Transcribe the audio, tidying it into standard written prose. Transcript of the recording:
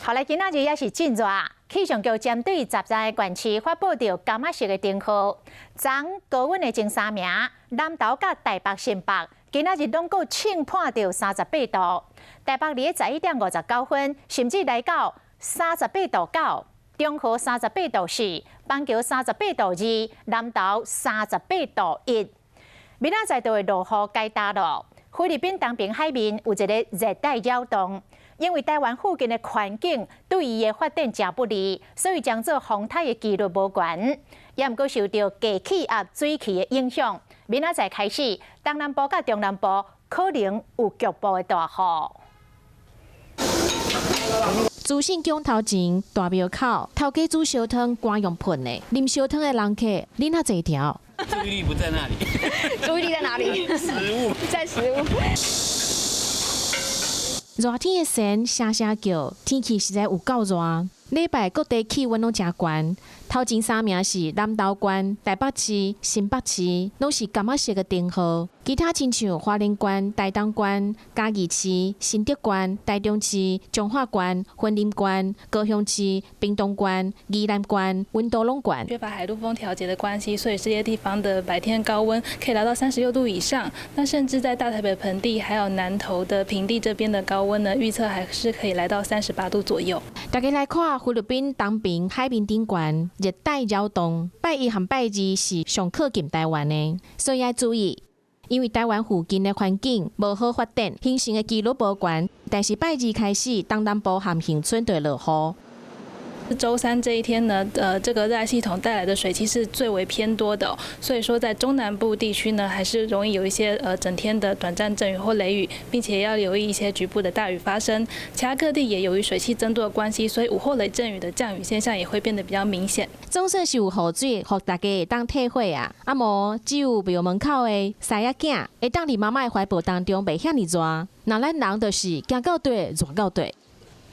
後來今仔日也是真熱，氣象局針對13個縣市發布著柑仔色的燈號，昨高溫的前三名，南投佮台北新北，今仔日攏閣衝破著38度，台北佇11點59分，甚至來到38.9度，中和38.4度，板橋38.2度，南投38.1度。明仔載就會落雨改大落。菲律賓東爿海面有一个熱帶擾動，因為台灣附近的環境對伊的發展誠不利，所以將做風颱的幾率無懸。也毋過受著低氣壓水汽的影響，明仔載開始，東南部佮中南部可能有局部的大雨。資訊鏡頭前大廟口，頭家煮燒湯，乾用噴的，啉燒湯的人客，恁遐濟條。注意力不在那裡。注意力在哪裡？食物。在食物。熱天的蟬聲聲叫，天氣實在有夠熱。禮拜各地氣溫攏誠懸，頭前三名是南投縣、台北市、新北市，攏是柑仔色的燈號。其他親像花蓮縣、台東縣、嘉義市、新竹縣、台中市、彰化縣、雲林縣、高雄市、屏東縣、宜蘭縣，溫度攏懸。缺乏海陸風調節的關係，所以這些地方的白天高溫可以來到36度以上。那甚至在大台北盆地還有南投的平地這邊的高溫呢，預測還是可以來到38度左右。大家來看菲律賓東爿海面頂懸熱帶擾動，拜一和拜二是上靠近台灣的，所以愛注意。因為台灣附近的環境無好發展，形成的幾率無懸。但是拜二開始，東南部和恆春就會落雨。週三這一天呢，這個熱帶系統帶來的水汽是最為偏多的，所以說在中南部地區呢，還是容易有一些整天的短暫陣雨或雷雨，並且要留意一些局部的大雨發生。其他各地也由於水汽增多的關係，所以午後雷陣雨的降雨現象也會變得比較明顯。總算是有雨水，予大家會當退火啊！啊無，只有廟門口的師仔囝會當佇媽媽的懷抱當中袂遐爾熱。若咱人就是行到底，熱到底。